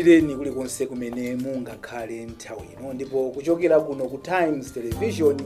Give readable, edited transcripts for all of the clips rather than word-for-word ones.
Tikulandireni kulikonse kumene mungakhale nthawi ino, ndipo kuchokera kuno ku Times Television,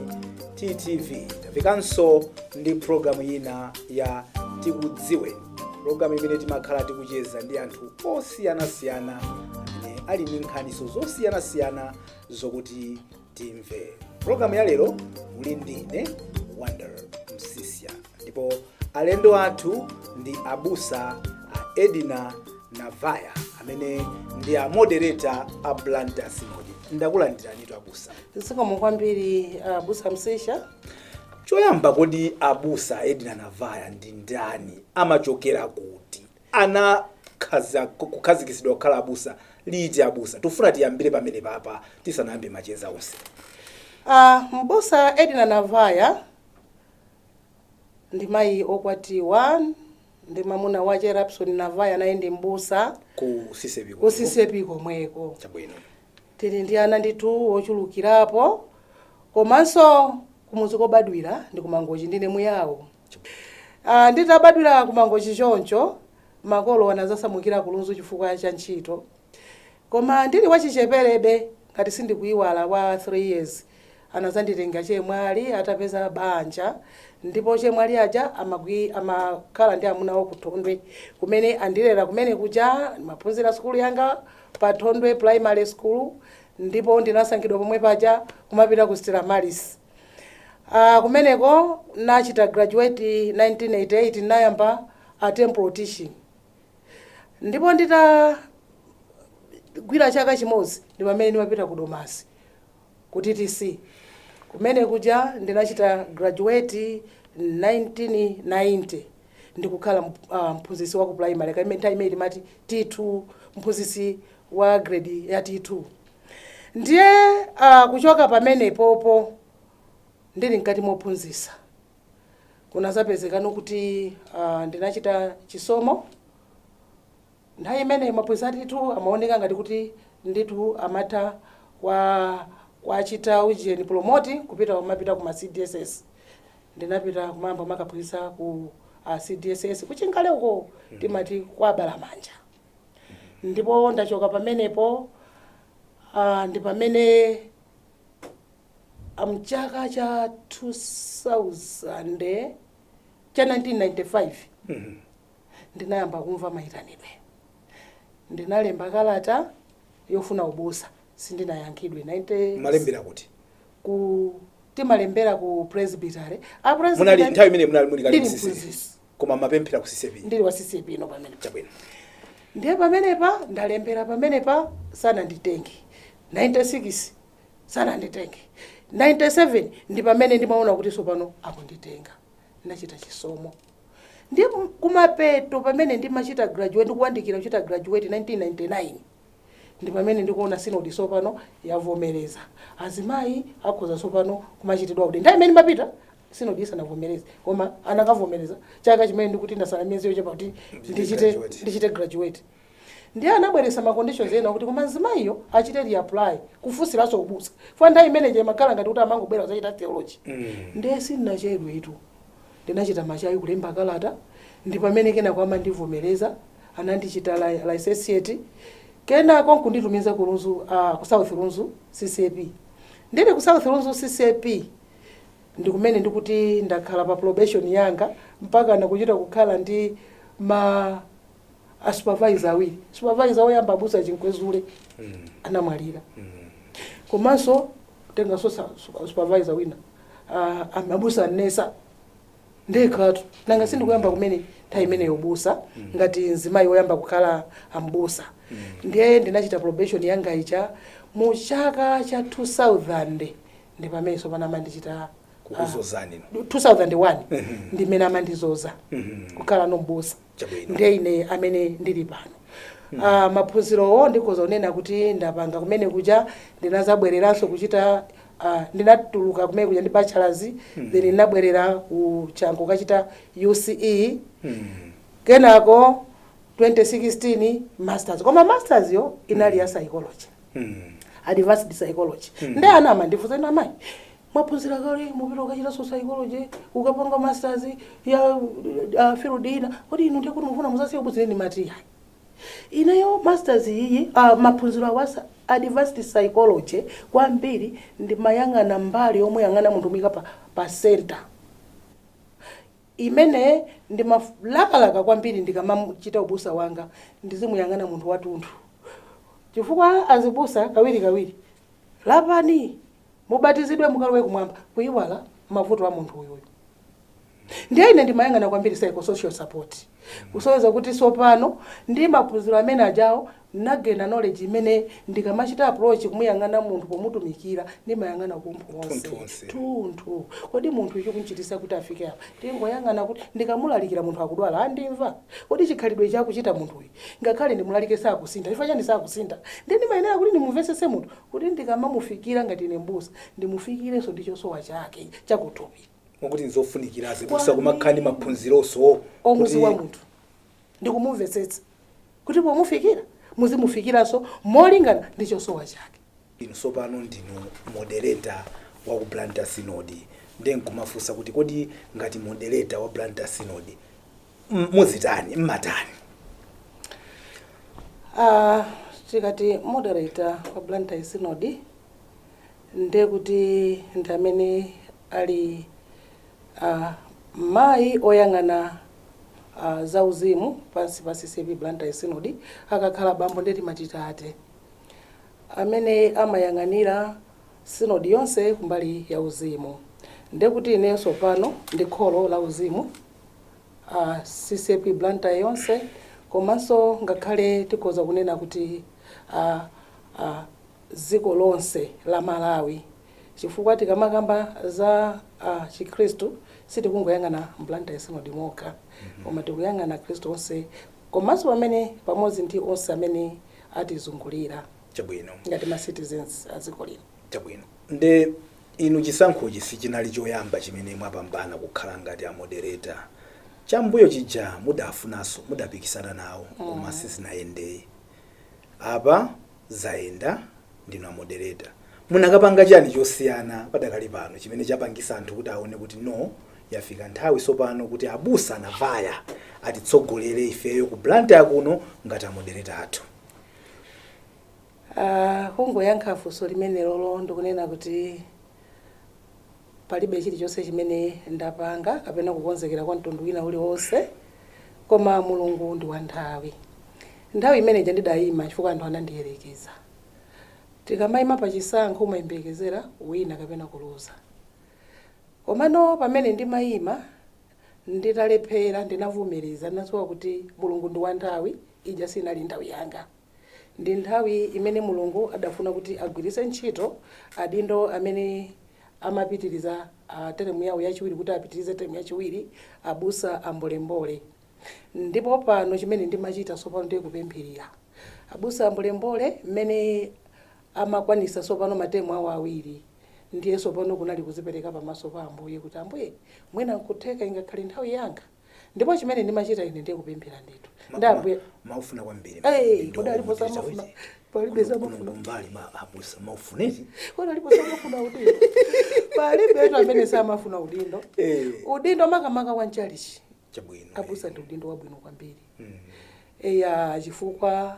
TTV, tafikanso ndi programu ina ya Tikudziweni, programu imene timakhala tikucheza ndi anthu osiyanasiyana amene ali ndi nkhaniso zosiyanasiyana zokuti timve. Programu ya lero muli ndine, Wonder Msisya, ndipo alendo athu ndi abusa a Edina Navaya amene ndi a moderator a Blantyre Synod. Ndakulandiranitu, abusa. Zikomo kwambiri, abusa Msisha. Choyamba, kodi abusa Edina Navaya ndi ndani? Amachokera kuti? Anakhaza kukhazikitsidwa kukhala abusa liti, abusa? Tifuna tiyambire pamene papa tisanayambe macheza onse. Mbusa Edina Navaya ndi mayi okwatiwa ndi mamuna wache Rapson Navaya, naye ndi mbusa. Ku CCAP? Ku CCAP komweko. Chabwino. Tili ndi ana ndithu ochulukirapo, komanso kumuzi kobadwira ndi kuMangochi, ndine Muyawo. Nditabadwira kuMangochi choncho, makolo anazasamukira ku Lunzu chifukwa cha ntchito. Koma ndili wachicheperebe, ngati sindikuyiwala, wa 3 years, anazanditenga chemwali atapeza banja, ndipo chemwali aja amakhala ndi amuna awo ku Thondwe, kumene andilera kumene kuja. Maphunzira sukulu yanga pa Thondwe Primary School, ndipo ndinasankhidwa pomwe paja kumapita ku Stella Maris. Kumeneko nachita graduate 1988, nayamba a temporal teaching, ndipo nditagwira chaka chimodzi ndi pamene ndimapita ku Domasi, ku TTC. Kumene kuja ndinachita graduate 1990, ndikukhala mphunzitsi wa ku primary kaime. Nthawi imene timati T2, mphunzitsi wa grade ya T2. Ndiye kuchoka pamenepopo, ndili mkati mophunzitsa, kunazapezekano kuti ndinachita chisomo. Nthawi imene maphunzitsi a T2 amaoneka ngati kuti ndithu amatha kwa kwachita ujeni promote kupita, kumapita ku ma CDSS. Ndinapita kumamba makaphunzitsa ku CDSS kuchingale uko, timati kwa Balamanja. Ndipo ndachoka pamenepo, ndi pamene mchaka cha 2000, cha 1995, ndinayamba kumva mayitanidwe. Ndinalemba kalata yofuna ubusa, sindinayankhidwe. 90 Malembera kuti? Ku timalembera ku presbytery. A Munali presbytery. Nthawi imene munali muli kale Ndili mu CCAP? Mphunzitsi. Koma mapemphera ku CCAP? Ndili wa CCAP ino pamene. Chabwino. Ndiye pamenepa ndalembera, pamenepa sananditenge. 96 sananditenge. 97 ndi pamene ndimaona kuti sopano akunditenga, ndachita chisomo. Ndiye kumapeto pamene ndimachita graduate, ndikuwandikira kuchita graduate 1999, ndi pamene ndikuona sinodi sopano yavomereza azimayi akhoza sopano kumachitidwa ordain. Nthawi imene ndimapita, sinodi isanavomereze, koma anakavomereza chaka chimene ndikuti ndasala miyezi yochepa kuti ndichite graduate. Ndichite graduate. Ndiye anabweresa ma conditions ena kuti koma mzimayiyo achite reapply kufunsiranso ubusa, fwa nthawi imeneje imakhala ngati kuti amangobwera kuzachita theology. Ndiye sindinachedwe itu, ndinachita machayi kulemba kalata, ndi pamene kenako amandivomereza, anandichita licentiate, kenako nkunditumiza ku Lunzu, ku South Lunzu CCAP. Ndili ku South Lunzu CCAP ndi kumene ndikuti ndakhala pa probation yanga mpaka nakuchita kukhala ndi ma a supervisor awiri. Supervisor woyamba, abusa Chinkwezule, anamwalira, komanso tenganso supervisor wina, abusa Nesa. Ndekhatu nanga sindikuyamba kumene nthawi imeneyo busa ngati mzimayi woyamba kukhala ambusa. Ndiye ndinachita probation yanga ija mu chaka cha 2000, ndi pamene sopano amandichita Kukuzozani? 2001 ndimene amandizoza kukhala nombusa. Chabwino. Ndiye ine amene ndili pano. Maphunzirowo ndikhoza kunena kuti ndapanga kumene kuja, ndinazabwereranso kuchita, ndinatuluka kumene kuja ndi bachelors, then ndinabwerera ku Chanco kachita UCE, kenako 2016 masters. Koma masters yo inali ya psychology, advanced psychology. Ndi ana amandifunsa, "Inu amayi mwaphunzira kale, mupita ukachitanso psychology, ukapanga masters ya field ina, kodi inu ndiye kuti mufuna muzasiye kuphunzira?" Ndimati, "Hayi." Ineyo masters iyi, maphunziro awasa advanced psychology kwambiri, ndimayang'ana mbali yomwe yang'ana munthu muyika pa center imene ndimalakalaka kwambiri. Ndikamachita ubusa wanga ndizimuyang'ana munthu watunthu, chifukwa azibusa kawiri kawiri, "Lapani, mubatizidwe, mukalowe kumwamba," kuyiwala mavuto a munthu uyuyu. Ndiye ine ndimayang'ana kwambiri psychosocial support, kusonyeza kuti sopano ndi maphunziro amene ajawo nagaina knowledge imene ndikamachita approach kumuyang'ana munthu pomutumikira, ndimayang'ana kumphu wonse. Thunthu wonse. Thunthu. Kodi munthu icho kunchitisa kuti afike apa, tingoyang'ana kuti ndikamulalikira munthu akudwala, andimva? Kodi chikhalidwe chakuchita munthuyu, ngakhale ndimulalike sakusintha, chifukwa chani sakusintha? Ndi ndimayenera kuti ndimumvesese munthu, kuti ndikamamufikira ngati ine mbusa, ndimufikirenso ndi chosowa chake chakuthupi. Mwakuti nzofunikira azibusa kumakhala ndi maphunzironso omuziwa munthu ndikumumvetsetsa, kuti pomufikira muzimufikiranso molingana ndi chosowa chake. Inu tsopano ndinu moderator wa ku Blantyre Synod, ndiye nkumafunsa kuti kodi ngati moderator wa Blantyre Synod muzitani, mmatani? Tikati moderator wa Blantyre Synod, ndiye kuti ndi amene ali mayi oyang'ana zauzimu pansi pa CCAP Blantyre Synod. Akakhala bambo ndeti matitate amene amayang'anira synod yonse kumbali ya uzimu. Ndiye kuti inenso pano ndi kholo la uzimu CCAP Blantyre yonse, komanso ngakhale tikhoza kunena kuti dziko lonse la Malawi, chifukwa tikamakamba za Chikhristu sitikungoyang'ana Blantyre Synod mokha, koma tikuyang'ana Khristu onse, komanso pamene pamodzi ndi onse amene atizungulira ngati ma citizens a dziko lino. Chabwino. Nde inu chisankhochi sichinali choyamba chimene mwapambana kukhala ngati a moderator. Chambuyo chija mudafunanso, mudapikisana nawo, koma sizinayende. Apa zayenda, ndinu a moderator. Munakapanga chani chosiyana padakali pano chimene chapangisa anthu kuti aone kuti no, yafika nthawi tsopano kuti abusa Navaya atitsogolere ifeyo ku Blantyre kuno ngati a moderator athu? Kungoyankha funso limenelolo, ndikunena kuti palibe chilichonse chimene ndapanga kapena kukonzekera kwa mtundu wina uliwonse, koma Mulungu ndi wa nthawi. Nthawi imeneja ndidayima chifukwa anthu anandiyerekeza. Tikamayima pa chisankho umayembekezera wina kapena kuluza. Komano pamene ndimayima nditalephera, ndinavomereza, ndinadziwa kuti Mulungu ndi wa nthawi. Ija sinali nthawi yanga, ndi nthawi imene Mulungu adafuna kuti agwiritse ntchito adindo amene amapitiriza teremu yawo yachiwiri, kuti apitirize teremu yachiwiri, abusa ambolembole. Ndipo pano chimene ndimachita tsopano ndiye kupempherera abusa ambolembole mmene amakwanisa tsopano matemu awo awiri. Ndiye tsopano kunali kuzipereka pamaso pa Ambuye kuti, "Ambuye, mwina nkutheka ingakhale nthawi yanga." Ndipo chimene ndimachita ine ndiye kupemphera ndithu ndi Ambuye. Maufuna kwambiri. Eh, kodi alipo samafuna? Palibe samafuna. Kumbali ma abusa maufuneti. Kodi alipo samafuna udindo? Palibe etu amene samafuna udindo. Udindo makamaka wa mchalichi. Abusa ndi udindo wabwino kwambiri. Eya, chifukwa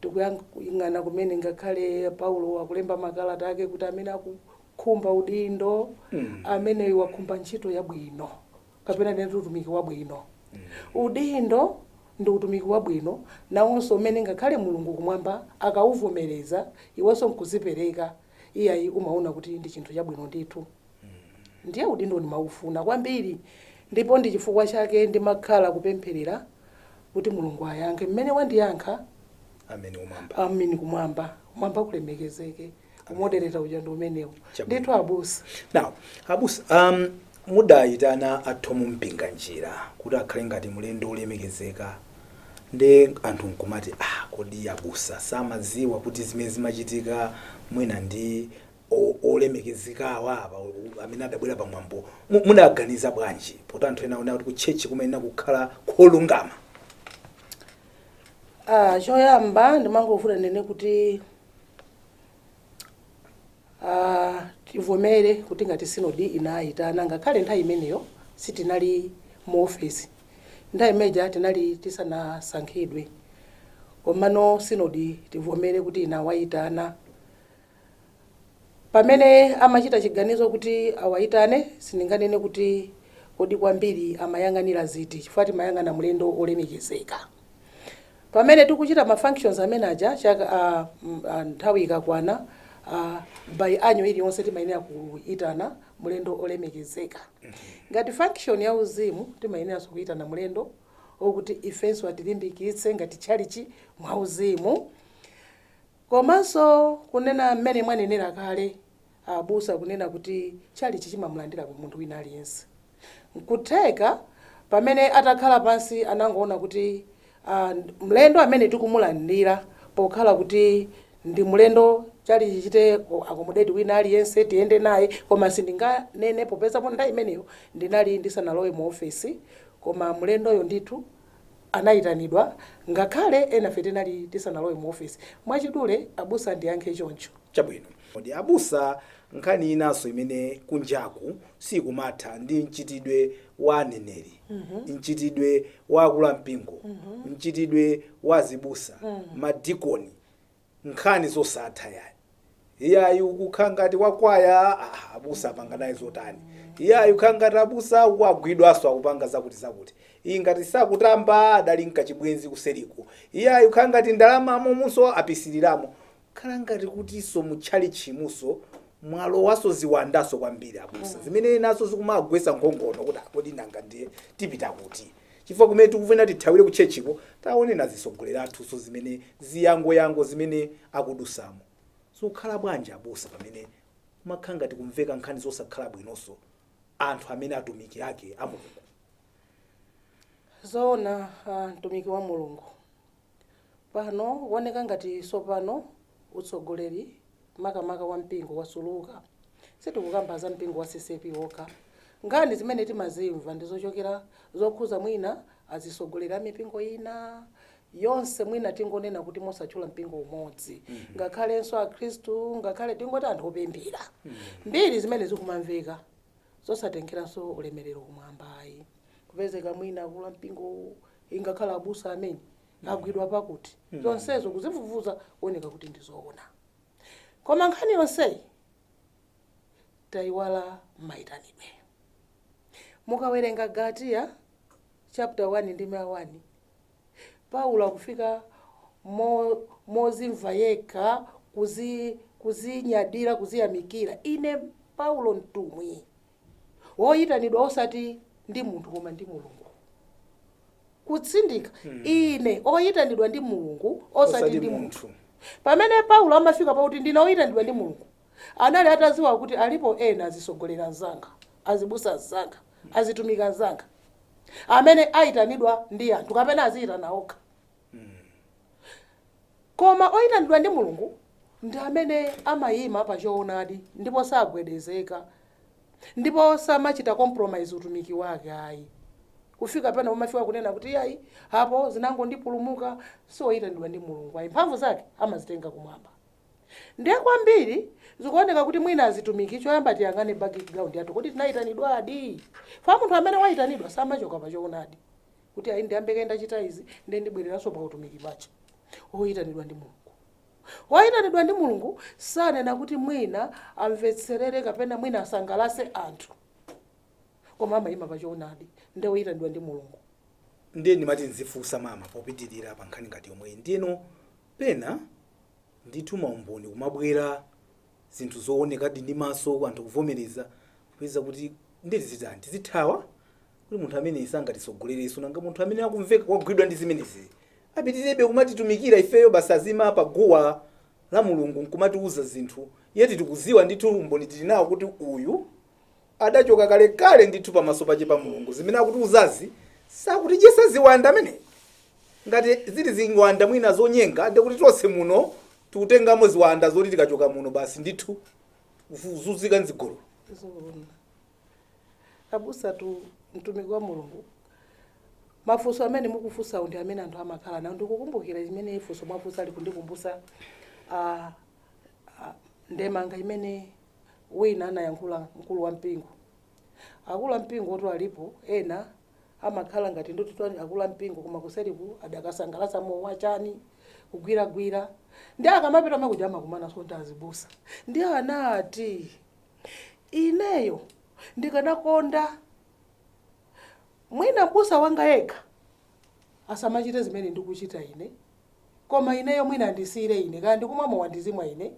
tikuyang'ana kumene ngakhale Paulo akulemba makalata ake kuti amene akukhumba udindo, amene wakhumba ntchito yabwino, kapena ndinati utumiki wabwino. Udindo ndi utumiki wabwino nawonso, umene ngakhale Mulungu kumwamba akauvomereza, iwenso nkuzipereka, iyayi, umaona kuti ndi chinthu chabwino ndithu. Ndiye udindo ndimaufuna kwambiri, ndipo ndi chifukwa chake ndimakhala kupempherera kuti Mulungu ayankhe mmene wandiyankha. Amene umwamba. Amini, kumwamba, kumwamba kulemekezeke. Umoderator uja ndi umenewo. Ndithu abusa. Now abusa, mudayitana a Thom Mpinganjira kuti akhale ngati mlendo olemekezeka, ndi anthu nkumati, "Ah, kodi abusa samaziwa kuti zimene zimachitika mwina ndi olemekezekawa apa amene adabwera pamwambo?" Mudaganiza bwanji poti anthu ena aona kuti ku church kumayenera kukhala kolungama? Ah, choyamba ndimangofuna nene kuti tivomere kuti ngati sinodi inayitana, ngakhale nthawi imeneyo sitinali mu ofesi, nthawi imeneja tinali tisanasankhidwe. Komano sinodi tivomere kuti inawayitana. Pamene amachita chiganizo kuti awayitane, sindinganene kuti kodi kwambiri amayang'anira ziti, chifukwa timayang'ana mlendo olemekezeka. Pamene tikuchita ma functions amene aja chaka, nthawi ikakwana, by annual iliyonse timayenera kuyitana mlendo olemekezeka. Ngati function ya uzimu, timayeneranso kuyitana mlendo okuti ifenso atilimbikitse ngati tchalichi mwa uzimu. Komanso kunena mmene mwanenera kale abusa, kunena kuti tchalichi chimamulandira munthu wina aliyense. Nkutheka pamene atakhala pansi anangoona kuti mlendo amene tikumulandira, pokhala kuti ndi mlendo, tchalichi chite accommodate wina aliyense, tiyende naye. Koma sindinganene popeza po nthawi imeneyo ndinali ndisanalowe mu ofesi. Koma mlendoyo ndithu anayitanidwa ngakhale enafe tinali tisanalowe mu ofesi. Mwachidule, abusa, ndiyankhe choncho. Chabwino. Kodi abusa, nkhani inanso imene kunjaku sikumatha ndi mchitidwe wa aneneri, mchitidwe wa akuluampingo, mchitidwe wa azibusa, madikoni, nkhani zosatha yayi. Iyayi, ukukhala ngati wakwaya, abusa apanga naye zotani? Iyayi, ukhala ngati abusa ukuagwidwanso akupanga zakuti zakuti. Iyi ngati sakutamba, adali mkachibwenzi kuseriko. Iyayi, ukhala ngati ndalamamo munso apisiriramo. Khala ngati kutinso mutchalichimuso mwalowaso ziwandaso kwambiri, abusa, zimene nazo zikumagwesa nkhongono kuti akodi nanga ndiye tipita kuti? Chifukwa kumene tikufuna tithawire ku churchiko, taonena zisogolera athunso zimene ziyangoyango zimene akudusamo. Zikukhala bwanji, abusa, pamene kumakhala ngati kumveka nkhani zosakhala bwinonso anthu amene atumiki ake a Mulungu? Zoona, mtumiki wa Mulungu, pano kuoneka ngati sopano utsogoleri makamaka wa mpingo wasuluka. Sitikukamba za mpingo wa CCAP wokha. Nkhani zimene timazimva ndizochokera zokhuza mwina azisogolera a mipingo ina yonse, mwina tingonena kuti mosatchula mpingo umodzi, ngakhalenso akhristu, ngakhale tingoti anthu opemphera. Mbiri zimene zikumamveka zosatengeranso ulemerero kumwamba ayi. Kupezeka mwina akulu mpingo, ingakhala abusa amene agwidwa pakuti, zonsezo kuzifufuza kuoneka kuti ndizoona. Koma nkhani yonseyi tayiwala mayitanidwe. Mukawerenga Galatiya chapter 1 ndi 1, Paulo akufika mozimva yekha, kuzinyadira, kuziyamikira: "Ine Paulo mtumwi, woyitanidwa osati ndi munthu koma ndi Mulungu." Kutsindika, ine oyitanidwa ndi Mulungu osati ndi munthu. Pamene Paulo amafika pakuti ndine oyitanidwa ndi Mulungu, anali ataziwa kuti alipo ena azisogolera anzanga, azibusa anzanga, azitumika anzanga amene ayitanidwa ndi anthu kapena aziyitana okha. Koma oyitanidwa ndi Mulungu ndi amene amayima pa choonadi ndipo sagwedezeka ndipo samachita compromise utumiki wake ayi, kufika pena pamafika kunena kuti ayi, apo zinangondipulumuka. Sioyitanidwa ndi Mulungu ayi, mphamvu zake amazitenga kumwamba. Ndiye kwambiri zikuoneka kuti mwina azitumiki, choyamba tiyang'ane background yathu, kuti tinayitanidwadi. Fa munthu amene wayitanidwa samachoka pa choonadi kuti ayi, ndiyambe kaye ndachita izi ndiye ndibwereranso pa utumiki pacha. Woyitanidwa ndi Mulungu, woyitanidwa ndi Mulungu sanena kuti mwina amvetserere kapena mwina asangalase anthu, koma amayima pa choonadi. Ndiye woyitanidwa ndi Mulungu. Ndiye ndimati nzifunsa mama, popitirira pa nkhani ngati yomweyi, ndiyeno pena ndithu maumboni kumabwera zinthu zoonekadi ndi maso, anthu kuvomereza, kupeza kuti ndiye tizitani? Tizithawa kuti munthu amene sangatitsogolerenso? Nanga munthu amene akumveka wagwidwa ndi zimenezi apitirebe kumatitumikira ifeyo? Basi, azima pa guwa la Mulungu nkumatiuza zinthu yeti tikuziwa ndithu, umboni tili nawo kuti uyu adachoka kalekale ndithu pamaso pache pa Mulungu. Zimene akutiuzazi sakutidyesa ziwanda amene? Ngati zili ziwanda mwina zonyenga, ndikuti tonse muno tikutengamo ziwanda zoti tikachoka muno basi ndithu kuzunzika mzigololo. Zoona, abusa tu, mtumiki wa Mulungu, mafunso amene mukufunsawo ndi amene anthu amakhala nawo. Ndikukumbukira chimene funso mwafunsa ali kundikumbusa ndemanga imene wina anayankhula, mkulu wa mpingo. Akulu a mpingo oto alipo ena amakhala ngati ndoti akulu a mpingo, koma kuseriku adakasangalasa mowa chani. Kugwiragwira. Ndi akamapita makuja amakumana ndi azibusa. Ndi anati, ineyo ndikanakonda mwina mbusa wanga yekha asamachite zimene ndikuchita ine, koma ineyo mwina andisiyire ine, kaya ndikumwa mowa ndizimwa ine,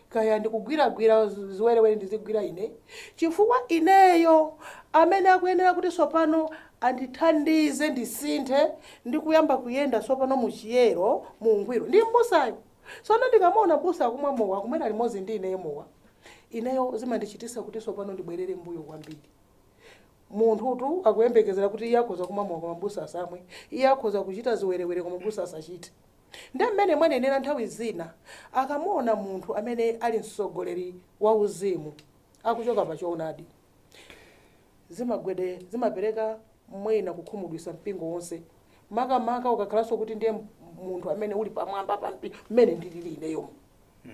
kaya ndikugwiragwira ziwerewere ndizigwira ine, chifukwa ineyo amene akuyenera kuti sopano andithandize ndisinthe ndikuyamba kuyenda sopano muchiyero, muungwiro, ndi mbusayo. Sono ndikamaona mbusa akumwa mowa, akumwera limodzi ndi ineyo mowa, ineyo zimandichitisa kuti sopano ndibwerere mbuyo kwambiri. Munthutu akuyembekezera kuti iye akhoza kumwa mowa koma mbusa asamwe, iye akhoza kuchita ziwerewere koma mbusa asachite. Ndi mmene mwanenera, nthawi zina akamuona munthu amene ali mtsogoleri wa uzimu akuchoka pa choonadi, zimagwede, zimapereka mwina kukhumudwitsa mpingo wonse, makamaka ukakhalanso kuti ndiye munthu amene uli pamwamba pa mpingo mmene ndilili ineyomo,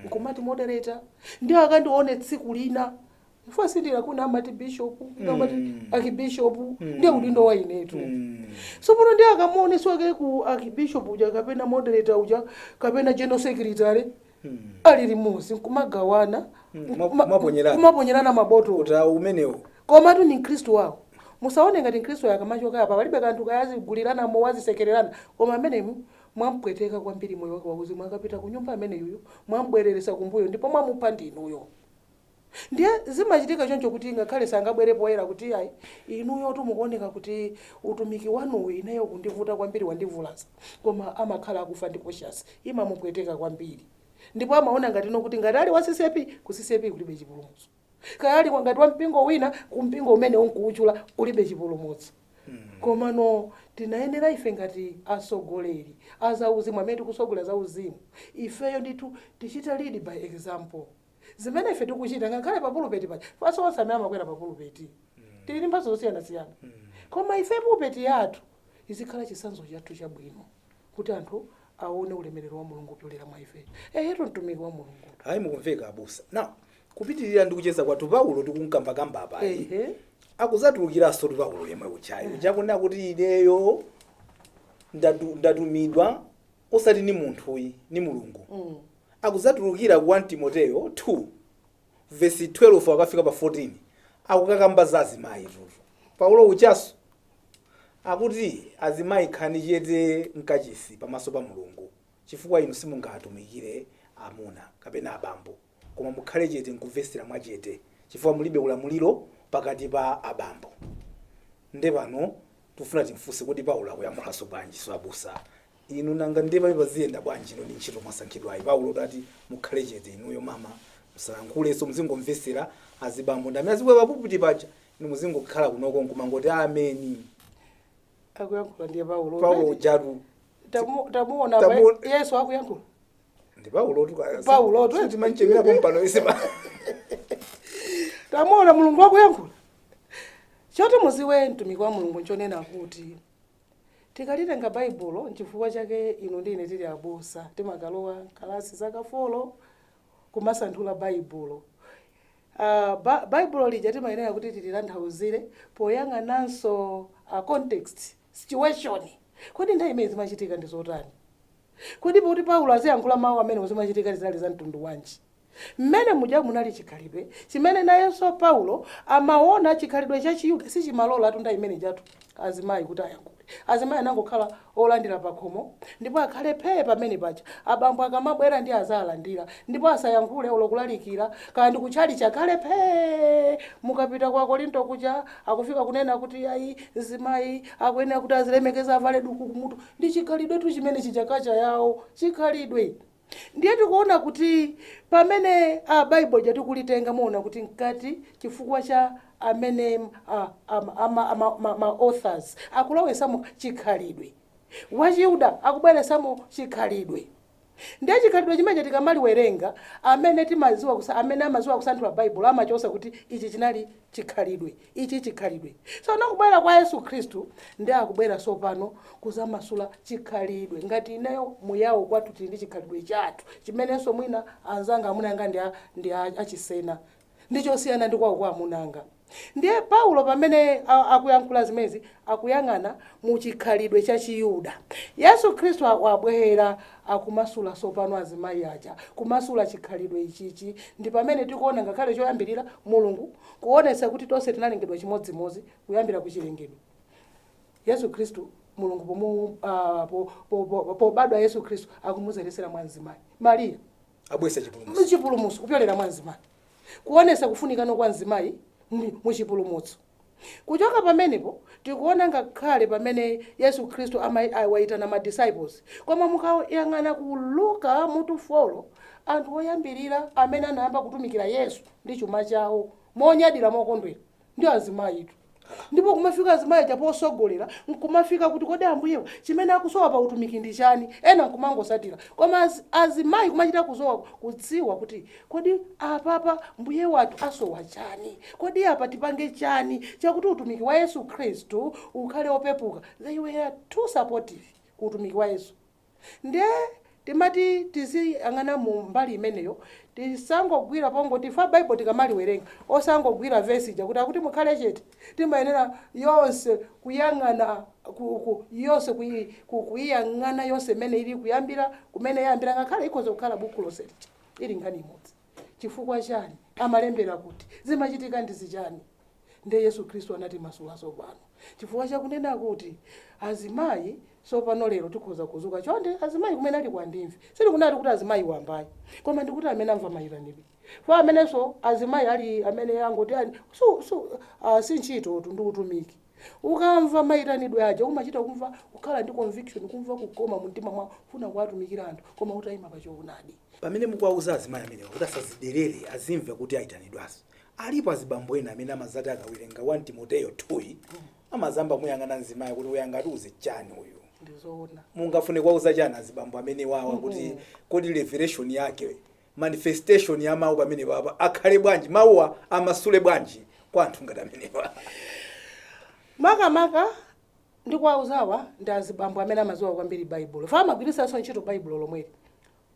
nkumati moderator, ndi akandione tsiku lina ifo sindira kuna amati bishop, amati archbishop, ndiye udindo wa inetu. So pano ndi akamuoneso ake ku archbishop uja kapena moderator uja kapena general secretary ali limodzi nkumagawana, Kumaponyerana. Kumaponyerana mabotolo. Kuti umenewo. Komatu ni mkhristu wawo. Musaone ngati mkhristu akamachoka apa palibe kanthu, kayazigulirana mowazisekererana, koma amenemu mwampweteka kwambiri moyo wake wauzimu. Akapita ku nyumba ameneyuyo mwambwereresa kumbuyo ndipo mwamupha ndinuyo. Ndiye zimachitika choncho kuti ngakhale sangabwere poyera kuti ayi, inuyo tumukuoneka kuti utumiki wanuwu ineyo kundivuta kwambiri, wandivulaza, koma amakhala akufa ndi conscience, imamupweteka kwambiri, ndipo amaona ngati no kuti ngati ali wa CCAP, ku CCAP kulibe chipulumutso, kaya ali ngati wa mpingo wina, ku mpingo umene unkuwutchula kulibe chipulumutso. Komano tinayenera ife ngati atsogoleri azauzimu amene tikusogolera zauzimu, ifeyo ndithu tichite lead by example. Zimene ife tikuchita ngakhale pa pulpit paja, faso onse amene amakwera pa pulpit tili ndi mphatso zosiyanasiyana, koma ife pulpit yathu izikhala chitsanzo chathu chabwino kuti anthu aone ulemerero wa Mulungu kupyolera mwa ife. Ehetu, mtumiki wa Mulungu. Ayi, mukumveka abusa. Now, kupitirira ndi kucheza kwathu, Paulo tikunkambakamba apayi, akuzatulukiranso tu Paulo yemwe uchayi uja kunena kuti ineyo ndatumidwa osati ni munthuyi, ni Mulungu. Akuzatulukira ku 1 Timoteyo 2 vesi 12 akafika pa 14, akukakamba za azimayi tutu. Paulo uchaso akuti, "Azimayi, khani chete mkachisi pamaso pa Mulungu, chifukwa inu simungatumikire amuna kapena abambo, koma mukhale chete nkumvetsera mwachete, chifukwa mulibe ulamuliro pakati pa abambo." Nde pano tifuna timfunse kuti Paulo akuyankhulanso bwanji? So abusa inu, nanga ndiye pamene paziyenda bwanji ino ndi ntchito mwasankhidwayi? Paulo tati mukhale chete inuyo mama, musayankhulenso, muzingomvetsera. Azibambo ndi amene azikwera papulpiti paja, inu muzingokhala kunoko nkumangoti ameni. Akuyankhula ndiye Paulo. Paulo ujatu. Tamuona Yesu akuyankhula. Ndi Paulo tu. Paulo tu. Timanchemerapo mpano isema. Tamuona Mulungu akuyankhula. Choti muziwe, mtumiki wa Mulungu, nchonena kuti tikalitenga Baibulo, nchifukwa chake inu ndi ine tili abusa timakalowa kalasi zaka 4 kumasanthula Baibulo. Baibulo lija timayenera kuti tilitanthauzire poyang'ananso context, situation. Kodi nthawi imene zimachitika ndi zotani? Kodi poti Paulo aziyankhula mawu amene zimachitika zinali za mtundu wanji? Mmene muja munali chikhalidwe chimene nayenso Paulo amaona, chikhalidwe cha Chiyuda sichimalola atu nthawi imene jatu azimayi kuti ayankhule. Azimayi anangokhala olandira pakhomo ndipo akhale phee pamene paja. Abambo akamabwera ndi azalandira ndipo asayankhule olo kulalikira, kaya ndi kutchali chakhale phee. Mukapita kwa Korinto kuja akufika kunena kuti ayi, mzimayi akuyenera kuti azilemekeza, avale duku kumutu. Ndi chikhalidwe tu chimene chichakacha yawo chikhalidwe. Ndiye tikuona kuti pamene a Baibulo tikulitenga, muona kuti mkati chifukwa cha amene ma authors akulowesamo chikhalidwe Wachiyuda, akubweresamo chikhalidwe. Ndiye chikhalidwe chimene tikamaliwerenga, amene timaziwa amene amaziwa kusanthula Baibulo amachosa kuti ichi chinali chikhalidwe, ichi chikhalidwe. So nakubwera kwa Yesu Khristu, ndi akubwera sopano kuzamasula chikhalidwe. Ngati ineyo muyawo kwathu tili ndi chikhalidwe chathu chimenenso mwina anzanga amunanga ndi achisena, ndichosiyana ndi kwawo kwa amunanga. Ndiye Paulo pamene akuyankhula zimenezi, akuyang'ana mu chikhalidwe cha Chiyuda. Yesu Khristu wabwera akumasula sopano azimayi aja, kumasula chikhalidwe ichichi. Ndi pamene tikuona ngakhale choyambirira Mulungu kuonetsa kuti tonse tinalengedwa chimodzimodzi kuyambira kuchilengedwe. Yesu Khristu, Mulungu pobadwa Yesu Khristu akumuzeresera mwa mzimayi Mariya. Abwesa chipulumutso. Muchipulumutso kupyolera mwa mzimayi, kuonesa kufunikano kwa mzimayi muchipulumutso. Kuchoka pamenepo tikuona ngakhale pamene Yesu Khristu wayitana ma disciples, koma mukayang'ana ku Luka mutu 4, anthu oyambirira amene anayamba kutumikira Yesu ndi chuma chawo monyadira, mokondwera, ndi azimayitu. Ndipo kumafika azimayi aja posogolera, nkumafika kuti, "Kodi Ambuyewa chimene akusowa pa utumiki ndi chani?" Ena nkumangosatira, koma azimayi kumachita kusowa kudziwa kuti, "Kodi apapa Mbuye wathu asowa chani? Kodi apa tipange chani chakuti utumiki wa Yesu Khristu ukhale opepuka?" They were too supportive ku utumiki wa Yesu. Ndiye timati tiziyang'ana mu mbali imeneyo, tisangogwira pongoti fa Baibulo tikamaliwerenga, osangogwira vesi ija kuti akuti mukhale chete. Timayenera yonse kuyang'ana yonse kuyiyang'ana yonse imene ili kuyambira kumene yayambira, ngakhale ikhoza kukhala buku lonse lija ili nkhani imodzi. Chifukwa chani amalembera kuti zimachitika ndi zichani? Ndiye Yesu Khristu anati masula tsopano, chifukwa chakunena kuti azimayi tsopano lero tikhoza kuzuka. Chonde azimayi kumene ali kwandimve, sitikunati kuti azimayi wambayi, koma ndikuti amene amva mayitanidwe fo, amenenso azimayi ali amene angoti ani su si ntchito tu, ndi utumiki. Ukamva mayitanidwe aja umachita kumva kukhala ndi conviction, kumva kukoma mu mtima mwawo, funa kuwatumikira anthu, koma utayima pa choonadi. Pamene mukuwauza azimayi amenewa kuti asaziderere, azimve kuti ayitanidwanso, alipo azibambo ena amene amazati akawerenga 1 Timoteyo 2 amazamba muyang'ana mzimayi kuti uyu angatiuze chani uyu. Ndizoona. Mungafune kuwauza chani azibambo amene wawa kuti kodi revelation yake, manifestation ya mawu pamene papa akhale bwanji, mawuwa amasule bwanji kwa anthu ngati amenewa? Makamaka ndikuwauzawa ndi azibambo amene amadziwa kwambiri Baibulo, fa amagwiritsanso ntchito Baibulo lomweli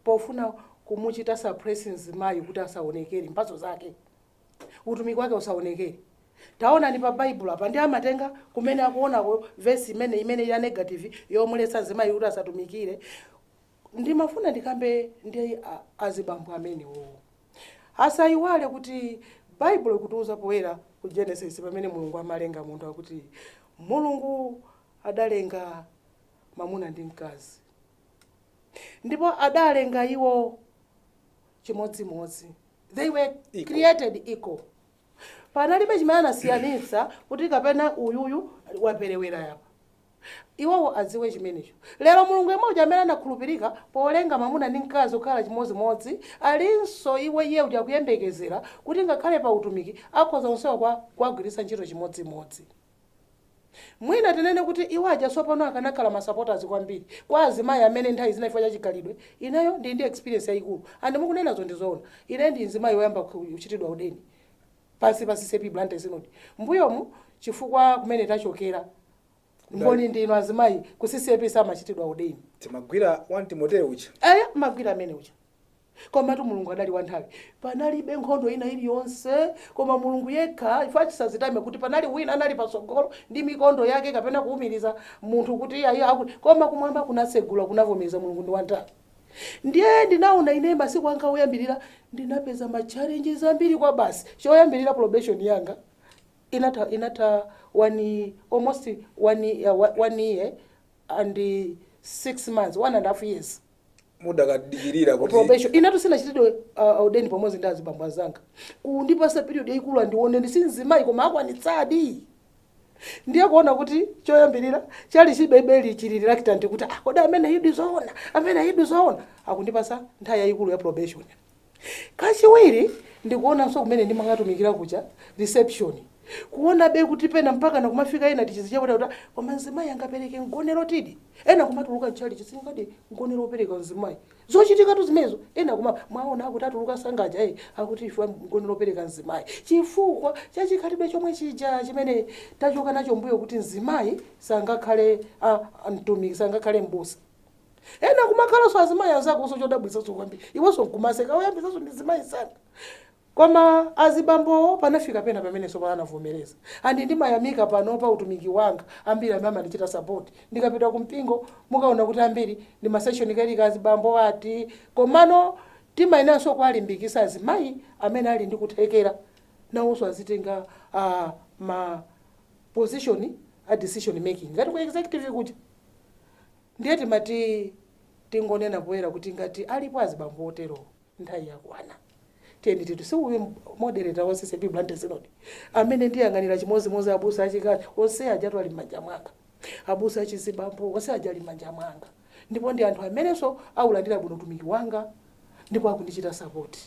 pofuna kumuchita suppress mzimayi kuti asaonekere mphatso zake, utumiki wake usaonekere. Taonani pa Baibulo apa, ndi amatenga kumene akuonako vesi imene ya negative yomuletsa mzimayi kuti asatumikire. Ndimafuna ndikambe ndi azibambo amenewo, asayiwale kuti Baibulo ikutiuza poyera ku Genesis, pamene Mulungu amalenga munthu, akuti Mulungu adalenga mwamuna ndi mkazi, ndipo adalenga iwo chimodzimodzi. They were equal. Created equal. Panalibe chimene anasiyanitsa kuti kapena uyuyu waperewera yapa. Iwowo adziwe chimenecho. Lero Mulungu yemwe uja amene anakhulupirika polenga mwamuna ndi mkazi kukhala chimodzimodzi alinso iwe iye uja akuyembekezera kuti ngakhale pa utumiki akhoza onsewa kuwagwiritsa ntchito chimodzimodzi. Mwina tinene kuti iwo aja tsopano akanakhala ma supporters kwambiri kwa azimayi amene nthawi zina chifukwa cha chikhalidwe. Ineyo ndili ndi experience yayikulu, and mukunenazo ndizoona. Ine ndi mzimayi woyamba kuchitidwa ordain pansi pa CCAP Blantyre Synod mbuyomu, chifukwa kumene tachokera, mboni ndinu azimayi, ku CCAP samachitidwa ordain. Timagwira 1 Timoteyo uja. Aya, magwira amene uja. Komatu Mulungu adali wanthawi, panalibe nkhondo ina iliyonse, koma Mulungu yekha. Ife chisazitame kuti panali wina anali patsogolo ndi mikondo yake kapena kuwumiriza munthu kuti ayi akuti, koma kumwamba kunatsegula, kunavomereza. Mulungu ndi wanthawi. Ndiye ndinaona ine masiku anga oyambirira ndinapeza ma challenges ambiri kwa basi. Choyambirira, probation yanga inatha almost 1 year and 6 months, 1.5 years. Mudakadikirira kuti Probation inatu sinachitidwe ordain pamodzi ndi azibambo azanga, kundipasa period yayikulu andione ndi sinzimayi koma akwanitsadi. Ndiye kuona kuti choyambirira chali chibebeli chili reluctant kuti, "Ah, kodi amene idi zoona, amene idi zoona?" Akundipasa nthawi yayikulu ya probation. Kachiwiri, ndikuonanso kumene ndimakatumikira kucha reception, kuona be kuti pena mpaka nakumafika ena tichizicha kuti koma mzimayi angapereke mgonero tidi? Ena kumatuluka mchali chisingadi mgonero opereka mzimayi, zochitikatu zimenezo. Ena kuma mwaona akuti atuluka sangaja, akuti ife mgonero opereka mzimayi, chifukwa chachikhalidwe chomwe chija chimene tachoka nacho mbuyo kuti mzimayi sangakhale mtumiki, sangakhale mbusa. Ena kumakhalanso azimayi anzako so chodabwitsanso kwambiri, iwenso nkumaseka oyambitsanso ndi zimayi zanga. Koma azibambowo panafika pena pamenenso panavomereza. And ndimayamika panopa utumiki wanga, ambiri amene amandichita support. Ndikapita kumpingo mukaona kuti ambiri ndi ma session kailika azibambo ati, komano timayenanso kuwalimbikisa azimayi amene ali ndi kuthekera, nawonso azitenga ma position a decision making ngati ku executive kuja. Ndiye timati tingonena poyera kuti ngati alipo azibambo otero, nthawi yakwana, tiyeni titu si uyu moderator wa CCAP Blantyre Synod amene ndiyang'anira chimozimozi abusa achikazi onse ajatu ali m'manja mwanga, abusa achizibambo onse aja ali m'manja mwanga, ndipo ndi anthu amenenso aulandira bwino utumiki wanga ndipo akundichita support.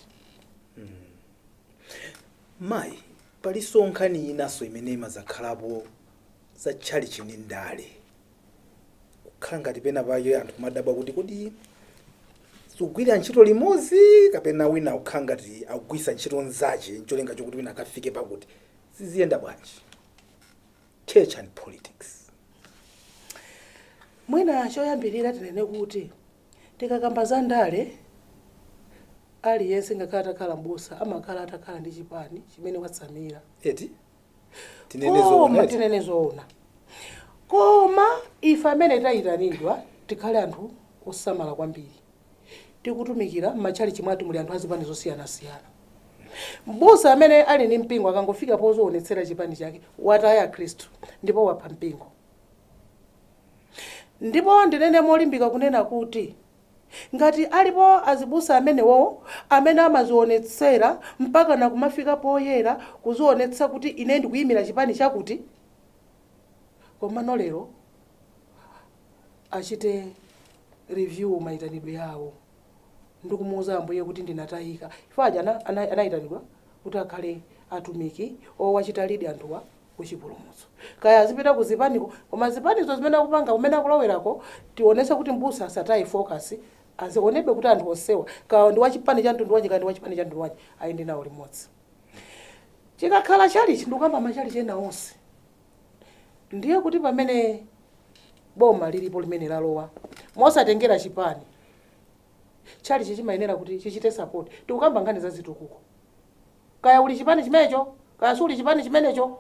Mayi, palinso nkhani inanso imene imazakhalapo za tchalichi ndi ndale, kukhala ngati pena pake anthu kumadabwa kuti kodi sugwira ntchito limodzi kapena wina kukhala ngati akugwisa ntchito nzache ncholinga chokuti wina akafike pakuti siziyenda bwanji, church and politics? Mwina choyambirira tinene kuti tikakamba za ndale, aliyense ngakhale atakhala mbusa amakhala atakhala ndi chipani chimene watsamira. Eti, tinene Koma zoona, eti? Tinene zoona, koma ife amene tayitanidwa tikhale anthu osamala kwambiri. Tikutumikira m'matchalichi mwathu muli anthu azipani zosiyanasiyana. Mbusa amene ali ndi mpingo akangofika pozionetsera chipani chake, wataya Khristu ndipo wapha mpingo. Ndipo ndinene molimbika kunena kuti ngati alipo azibusa amenewo amene amazionetsera mpaka na kumafika poyera kuzionetsa kuti ine ndikuyimira chipani chakuti, komano lero achite review mayitanidwe yawo ndikumuwuza Ambuye kuti ndinatayika. Ifo aja anayitanidwa kuti akhale atumiki owachita lead anthuwa kuchipulumutso, kaya azipita kuzipaniko, koma zipanizo zimene akupanga, kumene akulowerako, tionese kuti mbusa asataye focus, azionebe kuti anthu onsewa, kaya ndi wachipani cha mtundu wanji, kaya ndi wachipani cha mtundu wanji, ayende nawo limodzi. Chikakhala chalichi, ndikukamba machalichi ena onse, ndiye kuti pamene boma lilipo limene lalowa, mosatengera chipani, chalichi chimayenera kuti chichite support. Tikukamba nkhani za zitukuko, kaya uli chipani chimenecho, kaya suli chipani chimenecho,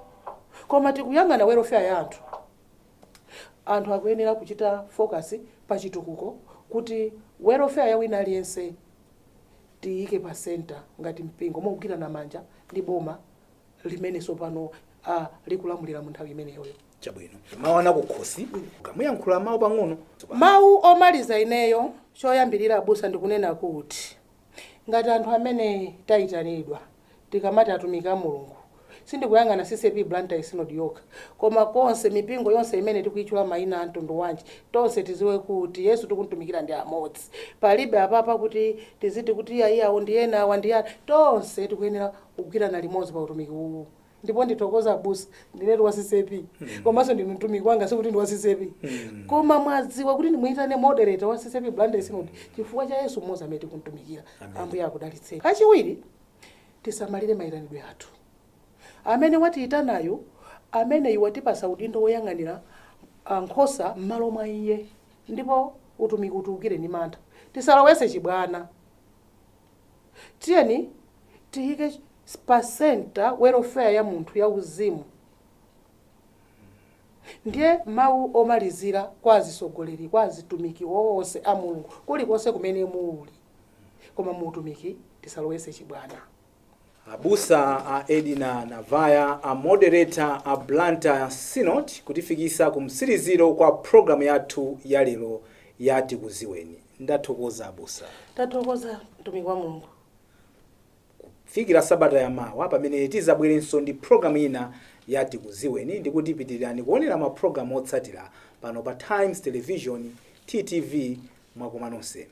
koma tikuyang'ana welfare ya anthu. Anthu akuyenera kuchita focus pa chitukuko kuti welfare ya wina aliyense tiyike pa center ngati mpingo, mogwirana manja ndi boma limene sopano likulamulira mu nthawi imeneyoyo. Chabwino, mawu ana kukhosi, muyankhula mawu pang'ono. Mawu omaliza, ineyo choyambirira abusa ndikunena kuti ngati anthu amene tayitanidwa, tikamati atumiki a Mulungu, sindikuyang'ana CCAP Blantyre Synod yokha, koma konse mipingo yonse imene tikuyitchula mayina a mtundu wanji, tonse tiziwe kuti Yesu tikumtumikira ndi amodzi. Palibe apapa kuti tiziti kuti iya, iyawo ndi ena, awa ndi ana. Tonse tikuyenera kugwirana limodzi pa utumiki uwu. Ndipo ndithokoza abusa, ndinetu wa CCAP, komanso ndinu mtumiki wanga, sikuti ndi wa CCAP, koma mwadziwa kuti ndimuyitane moderator wa CCAP Blantyre Synod chifukwa cha Yesu mmodzi amene tikumtumikira. Ambuye akudalitseni. Kachiwiri, tisamalire mayitanidwe athu. Amene watiyitanayo, amene iwo watipasa udindo woyang'anira nkhosa m'malo mwa iye, ndipo utumiki utiukire ndi mantha, tisalowese chibwana. Tiyeni tiyike pa center welfare ya munthu ya uzimu. Ndiye mawu omalizira kwa azisogoleri, kwa azitumiki onse a Mulungu kulikonse kumene muli, koma muutumiki tisalowese chibwana. Abusa a Edina Navaya, a moderator a Blantyre Synod, kutifikisa ku mtsiriziro kwa programu yathu ya lero ya Tikuziweni. Ndathokoza, abusa. Tathokoza, mtumiki wa Mulungu. Kufikira sabata yamawa pamene tizabwerenso ndi programu ina ya Tikuziweni, ndikuti pitirirani kuonera mapulogalamu otsatira pano pa Times Television, TTV. Mwakoma nonse.